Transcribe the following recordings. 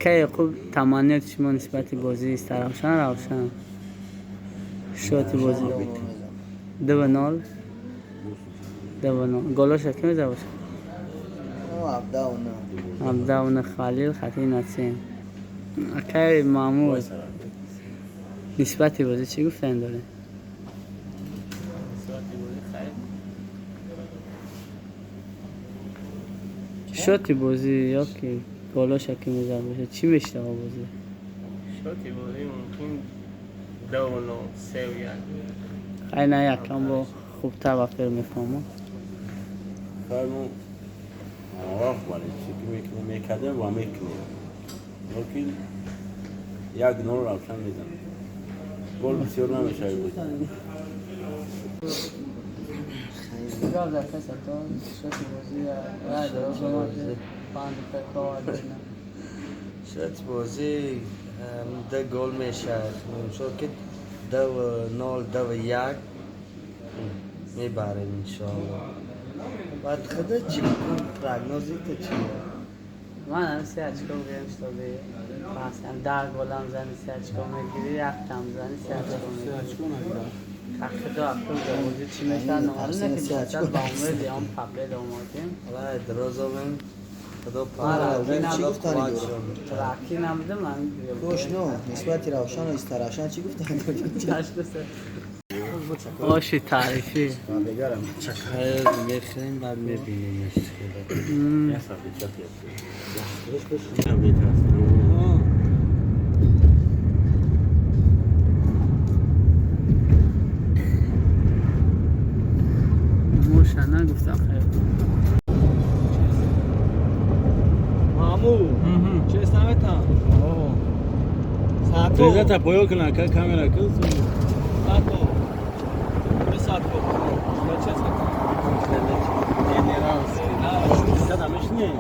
Ки хуб, таманниёти шумо нисбати бозии Истаравшан, Равшан, шоти бозӣ 2-0, 2-0. Голоша ки меза боша? 17 Халил хати Насим. Акай Маҳмуд, нисбати бозӣ чӣ гуфтан дорем? Нисбати бозӣ хайр. Шоти бозӣ ё ки голоша ки меза боша, чӣ мешава бозӣ? Шоти бозӣ мумкин 2-0, 3-1. Хай, на, якам бо хубтар ба фикр мефаҳмам. Хайр, вақт бале, чӣ ки мекунем, мекардем ва мекунем, лекин 1-0 Равшан мезанем. Гол бисёр намешавад бозӣ. Гап дар каса то шоти бозӣ рай дорад панҷ дақиқа. Шоти бозӣ ду гол мешавад. Мисол ки 2-0, 2-1 мебарем, иншоалло. Баъд худа чӣ, прогнози ту чи? Ман ҳам се очко гирем, чтобы пас 10 голам зани, се очко мегири, яктам зани, се очко мегири. Худо акл бозӣ чӣ мешавад, номаълум, не ки бошад, ба умеди он победа омадем. Валай дирозомем, худо. Ман Чӣ гуфтани дорам? Раки набудам ман. Кош, но нисбати Равшану Истаравшан чӣ гуфтани дорӣ? Оши таърифӣ. Хайр, мехӯрем, баъд мебинем. Як сафед чап. Беҳтар аст. Моша нагуфтам, хайр. Маму, чест наметам. Саато. Резата поё кун, ака, камера кун. Саато. Бесаато. Чест метам. Генералский. Када мешни?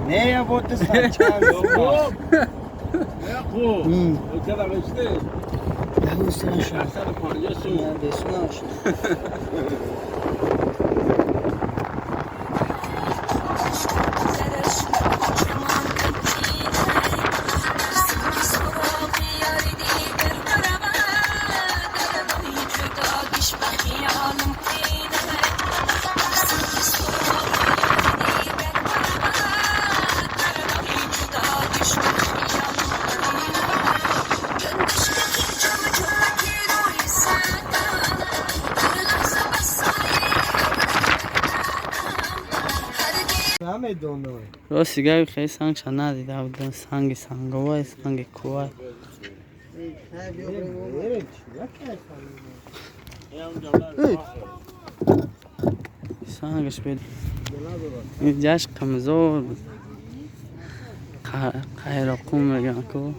Не, я вот чанд. Хуб. Када мешни? 150 сум. Бесунаш. Намедонам. Рости габи, хеле сангша надида будам, санги санговай, санги кувай. Мерем, чӣ якай. Сангаш бед ҷаш қамзор буд, қайроқум меган ку.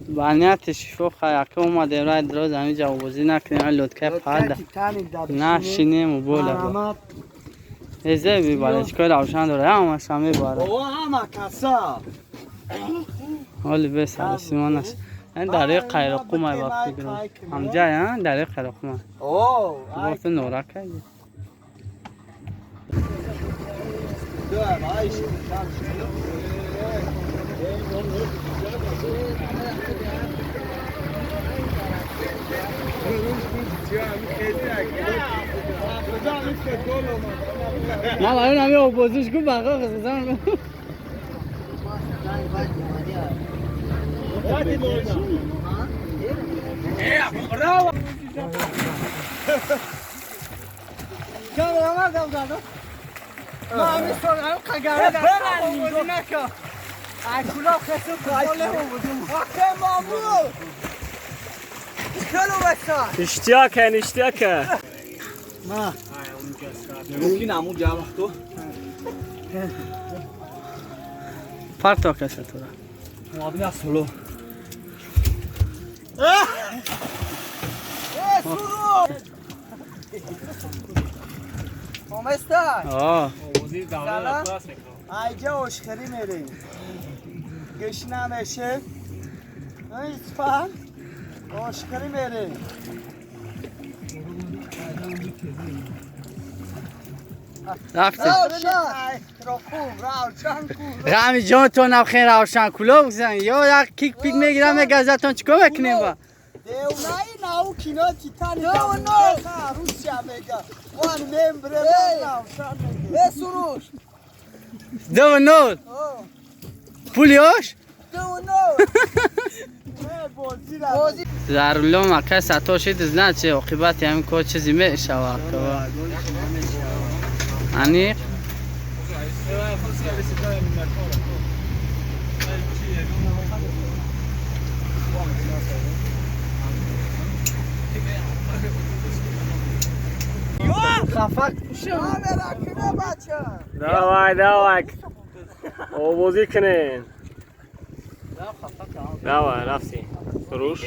Ба нияти шифо хаяка омадем, рай дроз ҳамиҷа овозӣ накунем, ай лодкаи пада нашинему бола эзе бибаре, чикори Равшан дора, ҳамаша мебара. Бобо, ҳама каса. Ҳоли бесаросима наш. Ин дарёи Қайроқумай, ба фикрам ҳамҷай, дарёи Қайроқумай. О. Гуфта нора карди. Ай. Ман барои ҳами обозиш гуфт бақа хизам. Камера. اشتیاکن اشتیاکن. ممکن عمو جا وقتو Парто каса тура. معاون سولو. آه. ایجا اشخری میریم گشنه میشه اسفند اشخری میریم. رفتیم. غمی جان تو نبخین روشن کلو بزن یا یک کیک پیک میگیرم میگه ازتون چیکار میکنیم با دیونای ناو کینو تیتانی روسیا میگه وان ممبره روشن میگه سروش 2-0 پولیاش 2-0 ضرورلو مکه ساتوشی دزنه چه عاقبت همین کار چیزی میشود انیق. Давай, давай. Овозӣ кунен. Давай, рафтем. Суруш.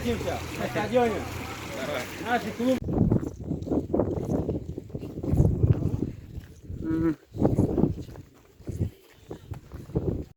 Встретимся на стадионе. Наши клуб.